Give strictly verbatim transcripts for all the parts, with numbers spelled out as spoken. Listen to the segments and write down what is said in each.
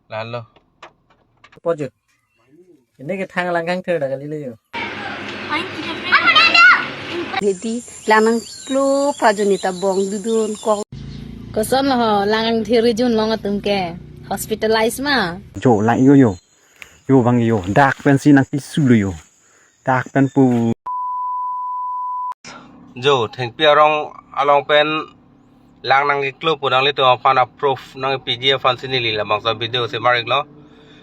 Lalo. Pojut. Ini ke thang langkang thir dak kali lo yo. Jadi lanang klo prajonita bong dudun kong. Koson lo ho, lanang thir jun long atum ke hospitalize ma. Jo lang yo yo. Yo bang yo. Dak pensi nangpisu lo yo. Dak pen pu. Jo, Thengpi arong along pen lang nangkeklo pu nanglitum aphan a-proof nangpiji aphan si neli labangso video si mar-iklo.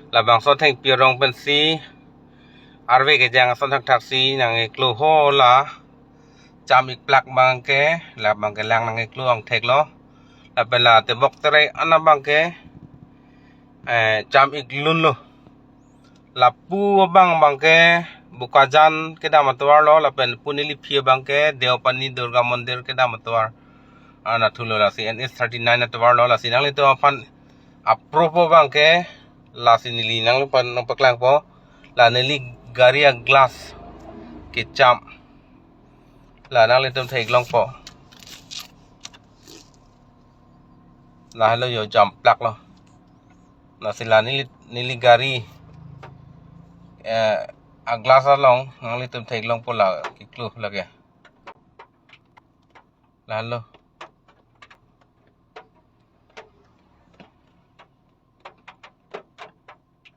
Labangso Thengpi arong pensi arve kejang ason thakthak si nangkeklo ho la cham-ik plak bang ke, la bang ke lang nangkeklo angthek lo. Lapen la tebok terek ana bang ke, eh, cham-ik lun lo. Lapu abang bang ke Bokajan kedam atovar lo, lapen pu neliphi abang ke Deopani Durga Mandir kedam atovar. Anatthu lo, lasi N H thirty-nine atovar lo, lasi nanglitum aphan a-proof abang ke, lasi neli nangliphan nangpaklangpo, la neli gari a-glass kecham. La nanglitum theklongpo. Lahelo yo, jam plak lo. Lasi la neli, neli gari, eh, a-glass along nanglitum theklongpo, la keklo lake. Lahelo.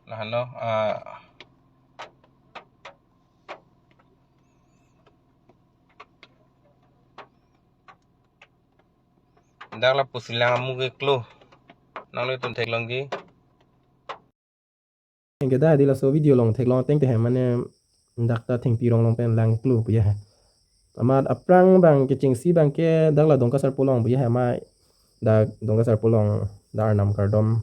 Lahelo, ah, dak lapusi lang amu keklo. Nanglitum theklongji. Anke dak hedi laso video along theklong ateng te hem mane dak ta Thengpi arong along pen lang keklo pu ya he. Amat aphrang bang kechengsi bang ke dak la Dongka Sarpo along pu ya he, amat dak Dongka Sarpo along dak Arnam kardom,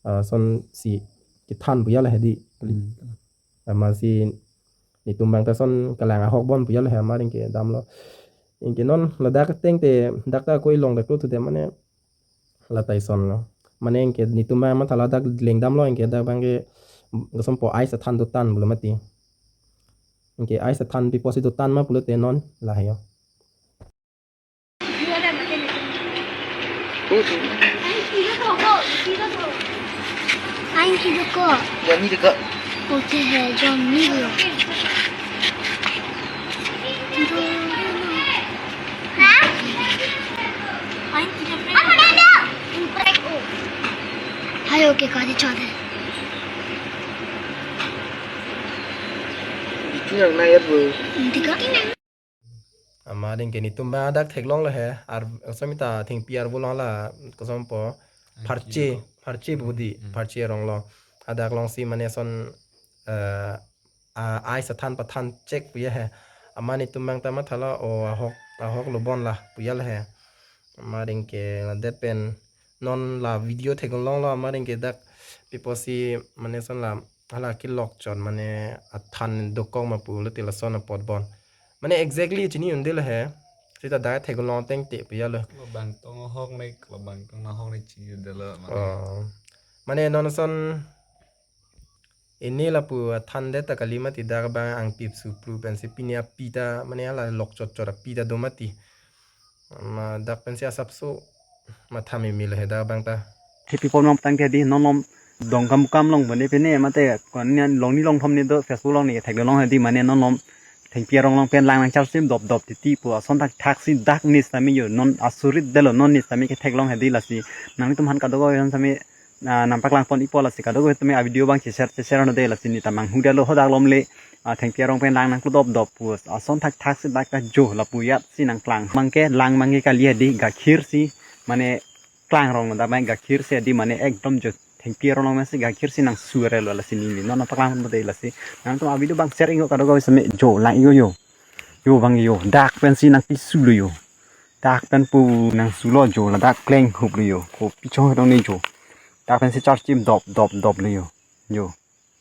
ah, ason si kethan pu ya la hedi. Hmm. Amat si netum bang ta ason kelang ahok bon pu ya la he, amat anke damlo. Anke non ladak ateng te dak ta ko-i long dak lo thu te mane la ta ison lo. Mane anke netum bang matha ladak lengdam lo, anke dak bang ke kosonpo ice athan dotan pulo mati. Anke ice athan pi apotsi dotan ma pulote non lahei yo. Ain ki duko? Johnny duko. Hote hai Johnny lo. Hai, okay, kadi chode. Itu yang nair bu. Amat anke netum bang dak theklong lo he, ar, kosonsi ta Thengpi arvo along la kosonpo, pharche, pharche pu di, hmm, pharche arong lo. Hadak alongsi mane ason, eh, a, ice athan pathan chek pu ya he. Amat netum bang ta matha lo, o ahok, ahok lo bon la pu ya la he. Amat anke ladet pen non la video theklong lo, amat anke dak pi apotsi mane ason la hala kelok chot mane athan dokok ma pulote lason apot bon. Mane exactly chini un-e lo he. Seta dak theklong ateng te pu ya lo. Labang tong ahok ne, labang tong ahok ne chini un-e lo mane. Oh. Mane non ason ini lapu athan det ta kali mati, dak bang angpip suplu pensi pini api ta mane hala lok chot chot api ta do mati. Ma dak pensi asapso matha meme lo he dak bang ta. Thengpi arong along tang ke di non malom Dongkamukam along bone pene mate kon ni along ni along thom ni do Facebook along ni theklong he di mane non malom Thengpi arong along pen lang nangcharchim dop dop titi pu ason thakthak si dak ni sitame yo non asurit detlo non ni sitame ketheklong he di lasi nanglitum aphan kadokave sitame, ah, nangpaklang pon-ikpo lasi kadokave sitame a video bang che-share che-share non de lasi neta manghu detlo hadak malom le, ah, Thengpi arong pen lang nangklo dop dop pu ason thakthak si dak ta jo lapu yat si nangklang. Bang ke lang bang ke kali he di gakhir si mane klang rong lo dak bang gakhir si di mane ekdom jo Thengpi arong along si gakhir si nangsu re lo lasi neli non nangpaklang pon de lasi. Nangtum a video bang share-iknon kadokave sitame jo lang-iknon yo. Yo bang yo, dak pensi nangpisu lo yo. Dak pen pu nangsu lo jo, ladak plenghup lo yo. Kopi chong dong ne jo. Dak pensi charchim dop dop dop lo yo. Yo.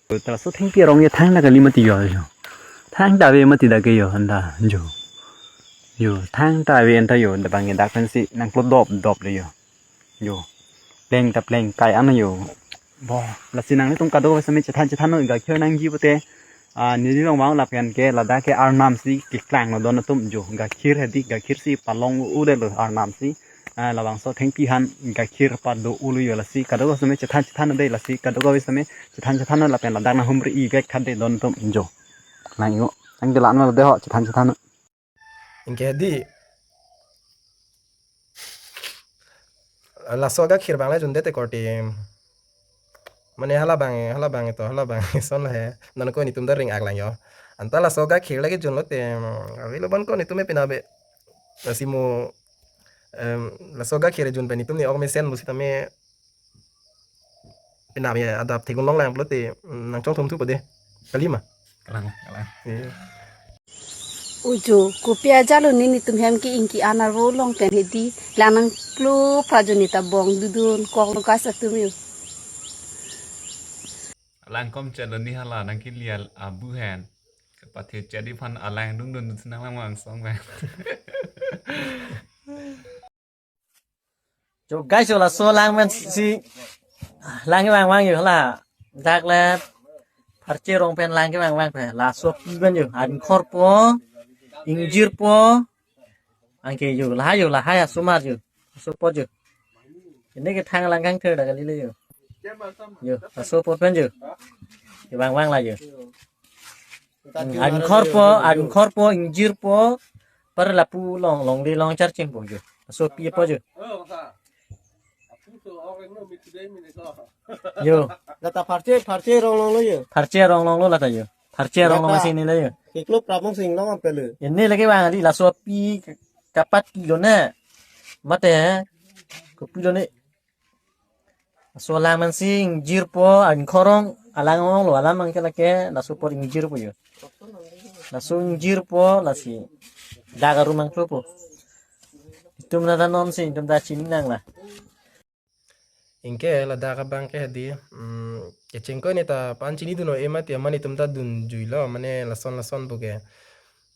Te laso Thengpi arong ke thangta kali mati yo, yo. Thangta ave mati dak ke yo, anta, yo. Yo, thangta ave anta yo, dak bang ke dak pensi nangklo dop dop lo yo. Yo. Pleng ta pleng kai ana yo. Bo, lasi nanglitum kadokave sitame chethan chethan non gakhir nangji pute. Ah, neli along bang lapen ke ladak ke Arnam si keklang lo don atum jo. Gakhir he di, gakhir si palong u-u detlo Arnam si. Ah, labangso thengpi aphan gakhir pado ulu yo, lasi kadokave sitame chethan chethan dei, lasi kadokave sitame chethan chethan lapen ladak nanghumri-i vek khat dei don atum jo. Lang yo. Ang de lan ma de ho chethan chethan. Anke hedi. Laso gakhir abang le jundet te korte. Mane halabang, halabang to, halabang son he. Non ko netum ta ring-ak lang yo. Anta laso gakhir lake junlote, avelo bon ko netum me pina be. Lasi mo, em, laso gakhir jun pen netum ne ok mesen pusitame pina be adap theklong lang pulote, mm, nangchongthum thupo de. Kali ma? Kalang, kalang. Iya. Ojo, kopi ajat lo ne netum hem ke ingki anar vo long pen hedi, lang nangklo phra jo ne ta bong dudun kok lo guys atum yo. Lang kom chalo ne hala nangkilial abu hen. Kapathe chadi aphan alang dungdun sinang lang mang song pen. Jo guys, jo laso lang pen si lang kevang vang yo la. Dak le pharche rong pen lang kevang vang pen laso pi pen yo. Ingkhor po, ingjir po. Anke yo, lahai yo, lahai asomar yo. Laso apot yo. Ini ke thang lang kangthir dak kali le yo. Yo, laso apot pen yo. Kevang vang la yo. Hmm, ingkhor po, ingkhor po, ingjir po, par lapu long, longle long charching po jo. Laso pi po jo. Yo. Lata pharche, pharche rong longlo yo. Pharche rong longlo lata yo. Pharche rong long si ne le yo. Kiklo prabong sing long ampelo. Ini lake vang di laso pi kapat kilo na. Mate, kopi lo ne. Laso alang man si ingjir po, ingkhor rong, alang ong lo, alang mang ke lake, laso apot ingjir po yo. Laso ingjir po, lasi. Dak aru mang po. Itum nata non si, itum ta chini nang la. Anke ladak abang ke hedi, mm, kechengkoi ne ta pan chinidun o ema ti aman itum ta dunjui lo, mane lason lason pu ke.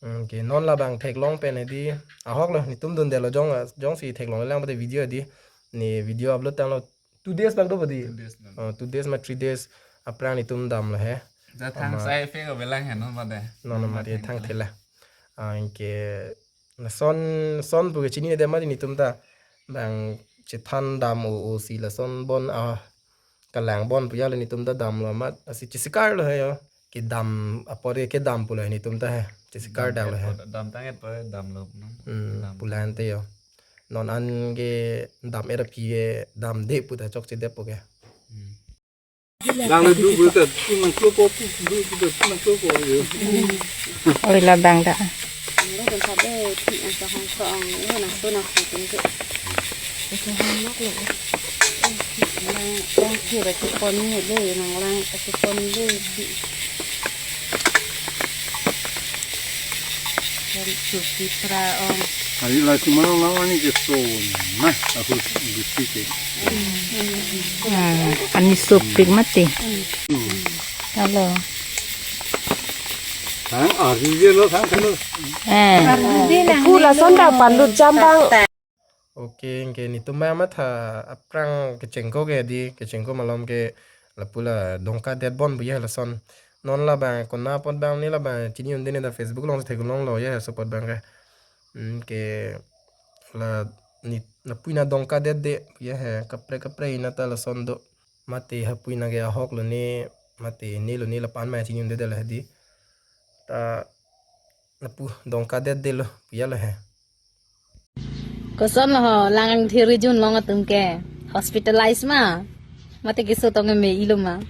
Mm, ke non labang theklong pen hedi, ahok lo, netum dundelo jong, jongsi theklong lang pute video hedi, ne video upload tanglo two days bak do pudi. Two days bak. Oh, two days ma three days aphrang netum damlo he. Ja thang ama sai phe ko belang he non ma de. Non ma de thang thela. Ah, anke lason, son pu ke chinine de ma di netum ta. Bang chethan dam o, o si lason bon, ah, kalang bon pu ya le netum ta damlo amat. Asi chesikar lo he yo. Kedam apor ke kedam pulo he netum ta he. Chesikar dak lo he. Dam tang et po damlo no. Hmm, dam. Pulang te yo. Non an ke dam er pi ke dam de pu ta chokche de po ke. Hmm. Dang le du bu ta tu nang klo po pu du bu ta tu nang klo po yo. Oi, labang da. Lang, lang kira kipon ni le, nang lang kipon le. Hari suki pra ong. Hari la cuma lang ani ke so na, aku gusti ke. Ah, ani sopik mati. Halo. Thang, ah, di je lo thang, thang lo. Eh. Pu lason dak pandut jambang. Oke, anke netum ma matha aphrang kechengko ke di, kechengko malom ke lapu la Dongkadet bon pu ya lason. Non labang kona apot bang ne labang chini un-e ne ta Facebook along theklong lo ya laso apot bang ke. Hmm, ke la ne, lapu ina Dongkadet de pu ya he, kaprek kaprek ina ta lason do. Mate hapu ina ke ahok lo ne, mate ne lo ne lapu-an ma chini un-e de la di. Ta lapu Dongkadet de lo pu ya lo he. Koson lo ho, lang angthir rijun long atum ke hospitalize ma? Mate keso tong me ilo ma?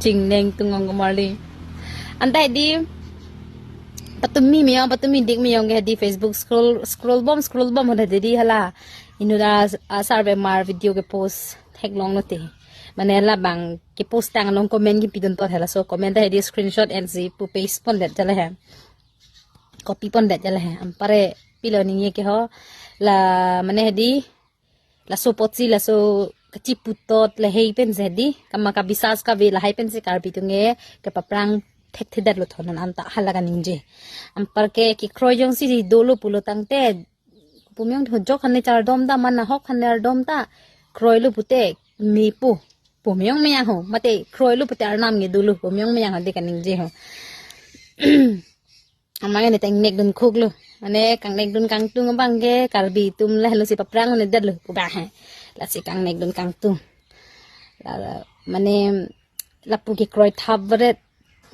Chingneng tungong komarli. Antai di patumi meyong, patumi dik meyong ke di Facebook scroll, scroll bom, scroll bom hoda di hala. Inut asar bemar video ke post theklong lo te. Mane labang ke post tang along comment kipidun tot he, laso comment ta he di screenshot ensi pu paste pondet jala he. Copy pondet jala he. Ampare pilo ningje ke ho. La mane he di, laso apotsi laso kachiputot lahei pensi he di, kama kabisas kave lahei pensi Karbi atum ke kepaprang thekthedet lo tho non anta hala kaningje. Ampar ke kekroi jongsi dolo pulo tangte, pu meyong ho jok hane chardom ta, man ahok hane ardom ta, kroi lo pute mepo, pu meyong meyang ho, mate kroi lo pute arnam ke dolo, pu meyong meyang ho de kaningje ho. Amang ne teng nek dun khuk lo. Mane kang nek dun kangtung abang ke Karbi atum le lo si paprang ne det lo. Kubah he. Lasi kang nek dun kangtung. La, mane lapu kekroi thap varet.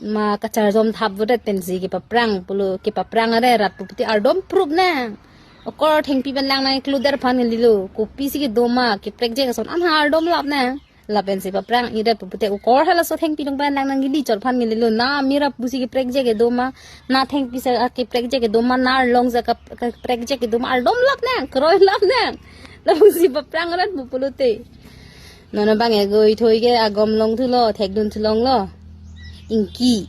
Ma kacharjom thap varet pensi kepaprang pulo kepaprang are rat pu pute ardom prup nang. Okor thengpi pen lang nang kluder aphan ngelilo. Kopisi kedo ma keprekjek ason an ha ardom lap nang. Lapensi paprang irat pu pute okor halaso thengpi along pen lang nang gili chor aphan ngelilo. Na mira pusi keprekjek kedo ma. Na thengpi sa keprekjek kedo ma. Na arlong sa kap-, keprekjek kedo ma. Ardom lap nang. Kroi lap nang. Lapusi paprang rat pu pulote. Non abang e goi thoi ke agom long thulo, thekdun thulong lo. Ingki.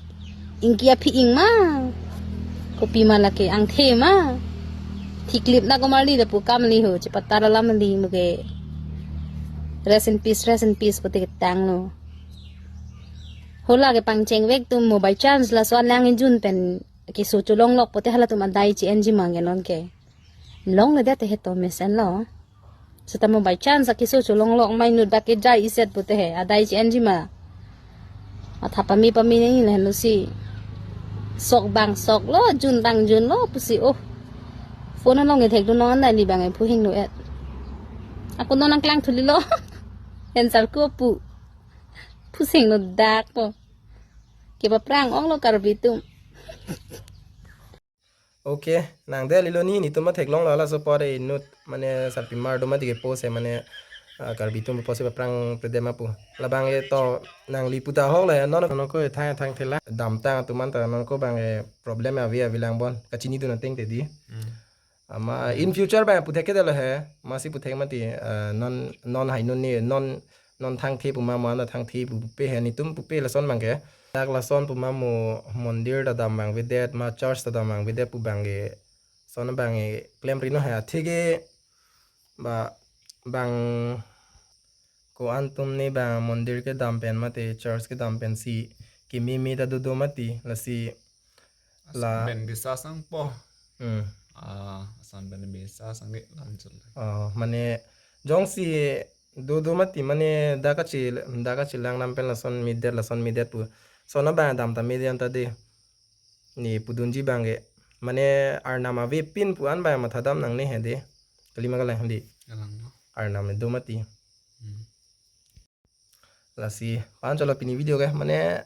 Ingki aphi ing ma. Kopi ma lake angthe ma. Thiklip na komarli lapu kam li ho, chepatar alam li muke. Rest in peace, rest in peace pute ketang lo. Hala ke pangcheng vek atum mo by chance laso an lang injun pen keso cholong lok pute halatum adai chi enji mang ke non ke. Long le det he to mesen lo. Seta mo by chance akiso cholong lok mai nut bak ke jai iset pute he adai chi enji ma. Atha pami pami ni le lo si. Sok bang sok lo, jun bang jun lo pusi oh. Phone along e thekdun non nai li bang e phu hing lo et. Ako non nang klang thuli lo. Answer ko pu. Phu sing lo dak po. Kepaprang ong lo Karbi atum. Okay, nang de lilo ni nitum ma theklong lo laso pore inut mane sarpimar do ma dike post he mane, ah, Karbi atum post he paprang pede ma pu. Labang e to nangli puta hok le non non ko thang thang thela. Damtang atum anta non ko bang e problem ave ave lang bon. Kachini dun ateng te di. Hmm. Ama in future bang pu thek ke de lo he. Masi pu thek mati, ah, non non hai non ni non non thangthe pu ma mo anta thangthe pupe he nitum pupe lason bang ke. Dak lason pu ma mo mondir ta dam bang vedet ma church ta dam bang vedet pu bang ke. Son bang ke klemri no he atheke ba bang ko-an atum ne bang mondir kedam pen mate church kedam pensi kememe ta dodo mati lasi la. Ason pen bisa sang po. Hmm. Ah, ason pen bisa sang ke lanjut. Oh, mane jongsi dodo mati mane dak kachi dak kachilang nam pen lason medet lason medet pu. Son abang dam ta medet ta de. Ni pudunji bang ke. Mane arnam avepin pu an bang matha dam nangne he de. Kalima kalang handi. Kalang no. Arnam do mati. Hmm. Lasi pan cholo pini video ke mane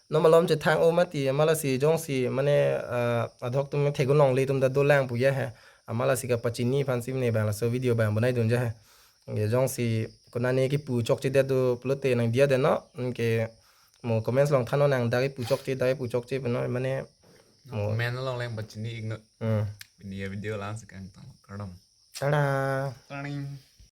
non malom chethang o mati ama lasi jongsi mane, ah, adhok atum theklong le atum ta dolang pu ya he. Ama lasi kapachini aphan si mane bang laso video bang bonai dun ja he. Ye jongsi konane kipu chokche det do pulote nang diya de no. Ke mo comments along than non nang dak kipu chokche dak kipu chokche pu no mane mo comment along lang pachini ik no. Hmm. Pini a video lang si kangtang kardom. Tada. Turning.